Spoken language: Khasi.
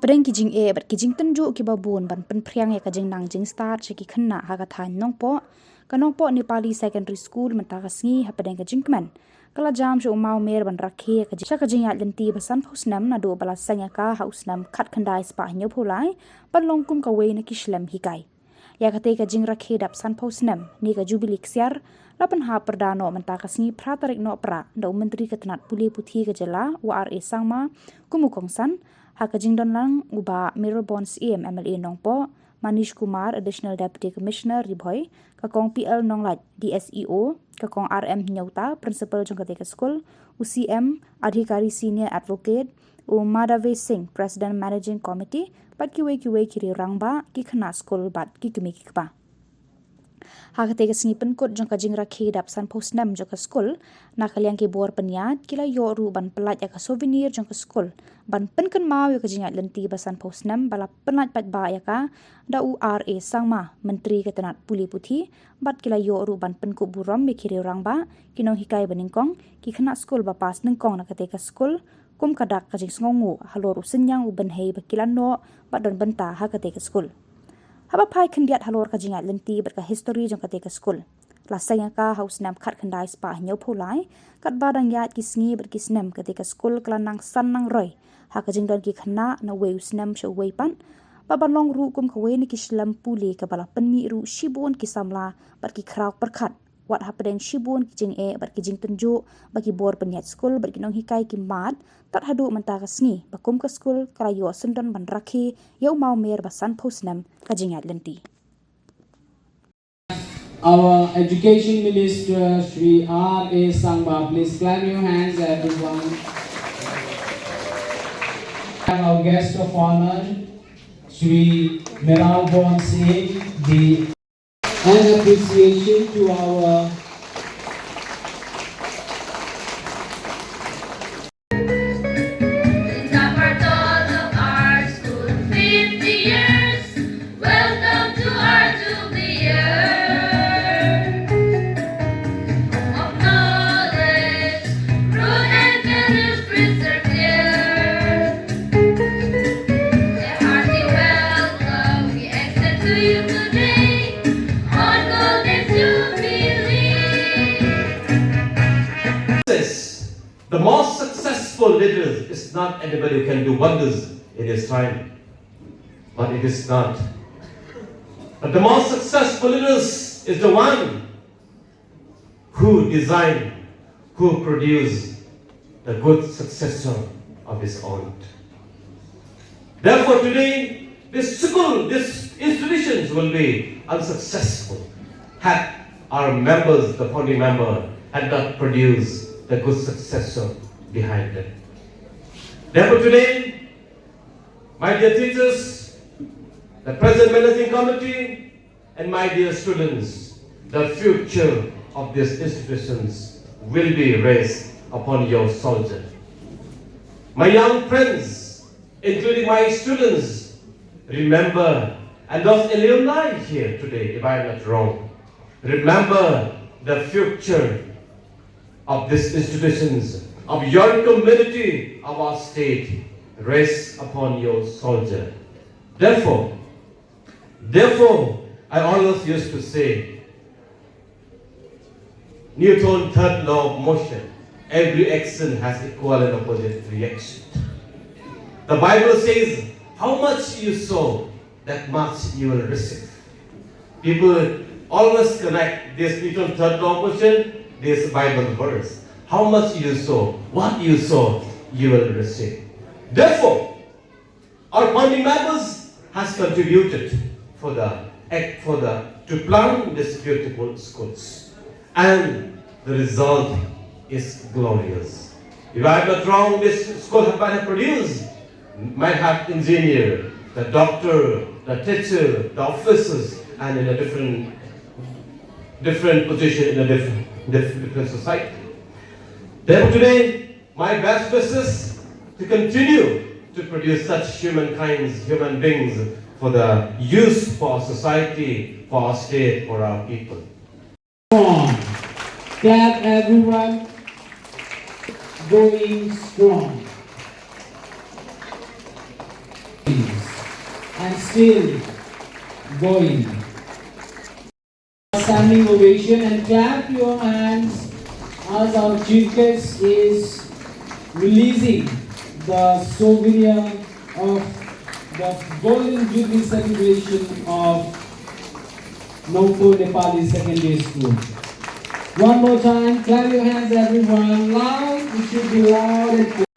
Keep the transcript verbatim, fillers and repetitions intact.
Pdeng ki jingeh bad ki jingtynjuh kiba bun ban pynphriang ïa ka jingnang jingstad sha ki khynnah ha ka thaiñ Nongpoh, ka Nongpoh Nepali Secondary School mynta ka sngi hapdeng ka jingkmen ka la jam sha u mawmer ban rakhe ïa ka jing, sha ka jingïaid lynti ba sanphew snem naduh ba la seng ïa ka ha u snem khatkhyndai spah hynñiewphew lai, ban long kum kawei na ki shlem hikai. Ïa katei ka jingrakhe dap sanphew snem ne ka jubili ksiar la pynhap pyrda noh mynta ka sngi phra tarik Nohprah da u Myntri ka tnat pule puthi ka jylla, u R A Sangma, kum u kongsan, ha ka jingdon lang u Bah Mayralborn Syiem, M L A Nongpoh, Manish Kumar, Additional Deputy Commissioner Ri Bhoi, ka Kong P L Nonglait, D S E O, ka Kong R M Hynñiewta, Principal jong katei ka skul, u C M, Adhikari Senior Advocate, u Madhave Singh, President Managing Committee, bad kiwei kiwei ki riew rangbah, ki khynnah skul bad ki kmie ki kpa. Ha katei ka sngi pynkut jong ka jingrakhe dap sanphew snem jong ka skul, na ka liang ki bor pynïaid ki la ïoh ruh ban pyllait ïa ka souvenir jong ka skul ban pynkynmaw ïa ka jingïaid lynti ba sanphew snem ba la pyllait paidbah ïa ka da u R A Sangma, Myntri ka tnat pule puthi, bad ki la ïoh ruh ban pynkup burom ïa ki riew rangbah, ki nonghikai ba nyngkong, ki khynnah skul ba pass nyngkong na katei ka skul, kum ka dak ka jingsngewnguh halor u synñiang u bynhei ba ki la noh bad don bynta ha katei ka skul. Haba phai khyndiat halor ka jingïaid lynti bad ka history jong katei ka skul, la seng ïa ka ha u snem khatkhyndai spah hynñiewphew lai, katba dang ïaid ki sngi bad ki snem katei ka skul ka la nang san nang roi ha ka jingdon ki khynnah na uwei u snem sha uwei pat, bad ban long ruh kum kawei na ki shlem pule kaba la pynmih ruh shibun ki samla bad ki khraw pyrkhat, wat hapdeng shibun ki jingeh bad ki jingtynjuh ba ki bor pynïaid skul bad ki nonghikai ki mad, tad haduh mynta ka sngi ba kum ka skul ka la ïoh syndon ban rakhe ïa u mawmer ba sanphew snem ka jingïaid lynti. Our Education Minister, Shri R A Sangma, please clap your hands, everyone. And our guest of honor, Shri Mayralborn Syiem, the and appreciation to our It's a part of our school, fifty years. Welcome to our jubilee year. Home of knowledge, root and values preserved here. A hearty welcome we extend to you today on Golden Jubilee. Says, the most successful leader is not anybody who can do wonders in his time, but it is not. But the most successful leaders is the one who design, who produce the good successor of his own. Therefore, today, this school, these institutions will be unsuccessful had our members, the founding member, had not produced the good successor behind them. Therefore, today, my dear teachers, the present managing committee, and my dear students, the future of these institutions will be raised upon your soldier. My young friends, including my students, remember, and those alumni here today, if I am not wrong, remember the future of these institutions, of your community, of our state, rests upon your soldier. Therefore, Therefore, I always used to say, Newton third law of motion, every action has equal and opposite reaction. The Bible says, how much you sow, that much you will receive. People always connect this Newton third law of motion, this Bible verse. How much you sow, what you sow, you will receive. Therefore, our founding members has contributed for the act, for the, to plan these beautiful schools, and the result is glorious. If I am not wrong, this school might have produced, might have engineer, the doctor, the teacher, the officers, and in a different, different position in a different, different, different society. Therefore, today, my best wishes to continue to produce such humankinds, human beings for the use for our society, for our state, for our people. Strong. Clap, everyone. Going strong. and still going. Standing ovation and clap your hands as our chief guest is releasing the souvenir of the Golden Jubilee celebration of Nongpoh Nepali Secondary School. One more time, clap your hands, everyone. Loud, it should be loud and clear.